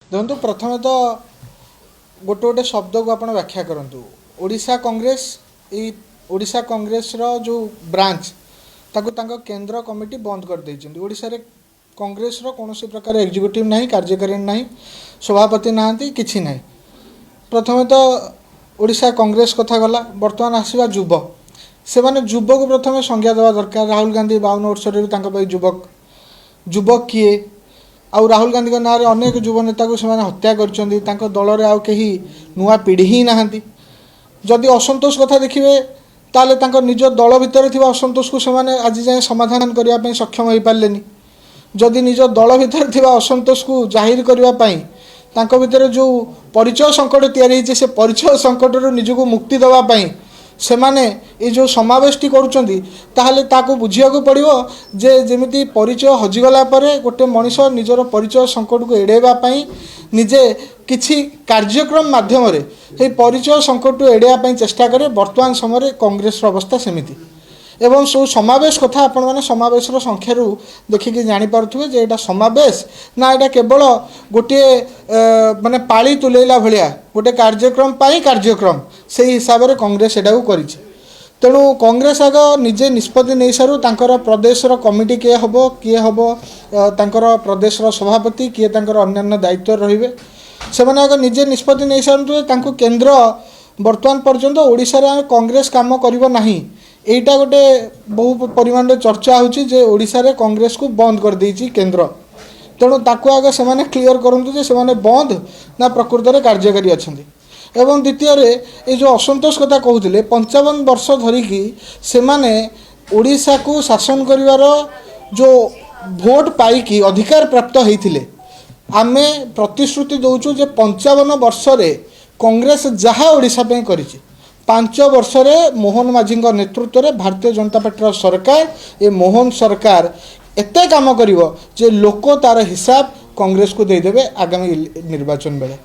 ଦେଖନ୍ତୁ, ପ୍ରଥମେ ତ ଗୋଟେ ଗୋଟେ ଶବ୍ଦକୁ ଆପଣ ବ୍ୟାଖ୍ୟା କରନ୍ତୁ। ଓଡ଼ିଶା କଂଗ୍ରେସ, ଏଇ ଓଡ଼ିଶା କଂଗ୍ରେସର ଯେଉଁ ବ୍ରାଞ୍ଚ, ତାକୁ ତାଙ୍କ କେନ୍ଦ୍ର କମିଟି ବନ୍ଦ କରିଦେଇଛନ୍ତି। ଓଡ଼ିଶାରେ କଂଗ୍ରେସର କୌଣସି ପ୍ରକାର ଏକ୍ଜିକ୍ୟୁଟିଭ୍ ନାହିଁ, କାର୍ଯ୍ୟକାରିଣୀ ନାହିଁ, ସଭାପତି ନାହାନ୍ତି, କିଛି ନାହିଁ। ପ୍ରଥମେ ତ ଓଡ଼ିଶା କଂଗ୍ରେସ କଥା ଗଲା। ବର୍ତ୍ତମାନ ଆସିବା ଯୁବ। ସେମାନେ ଯୁବକୁ ପ୍ରଥମେ ସଂଜ୍ଞା ଦେବା ଦରକାର। ରାହୁଲ ଗାନ୍ଧୀ 52 ବର୍ଷରେ ବି ତାଙ୍କ ପାଇଁ ଯୁବକ। ଯୁବକ କିଏ? ଆଉ ରାହୁଲ ଗାନ୍ଧୀଙ୍କ ନାଁରେ ଅନେକ ଯୁବ ନେତାକୁ ସେମାନେ ହତ୍ୟା କରିଛନ୍ତି। ତାଙ୍କ ଦଳରେ ଆଉ କେହି ନୂଆ ପିଢ଼ି ହିଁ ନାହାନ୍ତି। ଯଦି ଅସନ୍ତୋଷ କଥା ଦେଖିବେ, ତାହେଲେ ତାଙ୍କ ନିଜ ଦଳ ଭିତରେ ଥିବା ଅସନ୍ତୋଷକୁ ସେମାନେ ଆଜି ଯାଏଁ ସମାଧାନ କରିବା ପାଇଁ ସକ୍ଷମ ହୋଇପାରିଲେନି। ଯଦି ନିଜ ଦଳ ଭିତରେ ଥିବା ଅସନ୍ତୋଷକୁ ଜାହିର କରିବା ପାଇଁ ତାଙ୍କ ଭିତରେ ଯେଉଁ ପରିଚୟ ସଙ୍କଟ ତିଆରି ହେଇଛି, ସେ ପରିଚୟ ସଙ୍କଟରୁ ନିଜକୁ ମୁକ୍ତି ଦେବା ପାଇଁ ସେମାନେ ଏଇ ଯେଉଁ ସମାବେଶଟି କରୁଛନ୍ତି, ତାହେଲେ ତାକୁ ବୁଝିବାକୁ ପଡ଼ିବ ଯେ ଯେମିତି ପରିଚୟ ହଜିଗଲା ପରେ ଗୋଟେ ମଣିଷ ନିଜର ପରିଚୟ ସଙ୍କଟକୁ ଏଡ଼େଇବା ପାଇଁ ନିଜେ କିଛି କାର୍ଯ୍ୟକ୍ରମ ମାଧ୍ୟମରେ ସେଇ ପରିଚୟ ସଙ୍କଟକୁ ଏଡ଼େଇବା ପାଇଁ ଚେଷ୍ଟା କରେ, ବର୍ତ୍ତମାନ ସମୟରେ କଂଗ୍ରେସର ଅବସ୍ଥା ସେମିତି। ଏବଂ ସବୁ ସମାବେଶ କଥା ଆପଣମାନେ ସମାବେଶର ସଂଖ୍ୟାରୁ ଦେଖିକି ଜାଣିପାରୁଥିବେ ଯେ ଏଇଟା ସମାବେଶ ନା ଏଇଟା କେବଳ ଗୋଟିଏ ମାନେ ପାଳି ତୁଲେଇଲା ଭଳିଆ ଗୋଟେ କାର୍ଯ୍ୟକ୍ରମ ପାଇଁ କାର୍ଯ୍ୟକ୍ରମ, ସେଇ ହିସାବରେ କଂଗ୍ରେସ ଏଟାକୁ କରିଛି। ତେଣୁ କଂଗ୍ରେସ ଆଗ ନିଜେ ନିଷ୍ପତ୍ତି ନେଇସାରୁ, ତାଙ୍କର ପ୍ରଦେଶର କମିଟି କିଏ ହେବ, କିଏ ହେବ ତାଙ୍କର ପ୍ରଦେଶର ସଭାପତି, କିଏ ତାଙ୍କର ଅନ୍ୟାନ୍ୟ ଦାୟିତ୍ୱରେ ରହିବେ, ସେମାନେ ଆଗ ନିଜେ ନିଷ୍ପତ୍ତି ନେଇସାରନ୍ତୁ ଯେ ତାଙ୍କୁ କେନ୍ଦ୍ର। ବର୍ତ୍ତମାନ ପର୍ଯ୍ୟନ୍ତ ଓଡ଼ିଶାରେ ଆମେ କଂଗ୍ରେସ କାମ କରିବ ନାହିଁ, ଏଇଟା ଗୋଟେ ବହୁ ପରିମାଣରେ ଚର୍ଚ୍ଚା ହେଉଛି ଯେ ଓଡ଼ିଶାରେ କଂଗ୍ରେସକୁ ବନ୍ଦ କରିଦେଇଛି କେନ୍ଦ୍ର। ତେଣୁ ତାକୁ ଆଗ ସେମାନେ କ୍ଲିଅର କରନ୍ତୁ ଯେ ସେମାନେ ବନ୍ଦ ନା ପ୍ରକୃତରେ କାର୍ଯ୍ୟକାରୀ ଅଛନ୍ତି। ଏବଂ ଦ୍ୱିତୀୟରେ ଏଇ ଯେଉଁ ଅସନ୍ତୋଷ କଥା କହୁଥିଲେ, 55 ବର୍ଷ ଧରିକି ସେମାନେ ଓଡ଼ିଶାକୁ ଶାସନ କରିବାର ଯେଉଁ ଭୋଟ ପାଇକି ଅଧିକାର ପ୍ରାପ୍ତ ହେଇଥିଲେ, ଆମେ ପ୍ରତିଶ୍ରୁତି ଦେଉଛୁ ଯେ 55 ବର୍ଷରେ କଂଗ୍ରେସ ଯାହା ଓଡ଼ିଶା ପାଇଁ କରିଛି, 5 ବର୍ଷରେ ମୋହନ ମାଝୀଙ୍କ ନେତୃତ୍ୱରେ ଭାରତୀୟ ଜନତା ପାର୍ଟିର ସରକାର, ଏ ମୋହନ ସରକାର ଏତେ କାମ କରିବ ଯେ ଲୋକ ତାର ହିସାବ କଂଗ୍ରେସକୁ ଦେଇଦେବେ ଆଗାମୀ ନିର୍ବାଚନ ବେଳେ।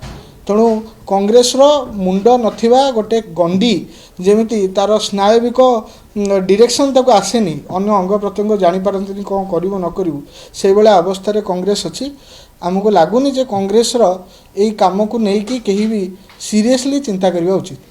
ତେଣୁ କଂଗ୍ରେସର ମୁଣ୍ଡ ନଥିବା ଗୋଟେ ଗଣ୍ଡି ଯେମିତି ତାର ସ୍ନାୟବିକ ଡିରେକ୍ସନ୍ ତାକୁ ଆସେନି, ଅନ୍ୟ ଅଙ୍ଗ ପ୍ରତ୍ୟଙ୍ଗ ଜାଣିପାରନ୍ତିନି କ'ଣ କରିବୁ ନ କରିବୁ, ସେଇଭଳିଆ ଅବସ୍ଥାରେ କଂଗ୍ରେସ ଅଛି। ଆମକୁ ଲାଗୁନି ଯେ କଂଗ୍ରେସର ଏଇ କାମକୁ ନେଇକି କେହି ବି ସିରିୟସଲି ଚିନ୍ତା କରିବା ଉଚିତ।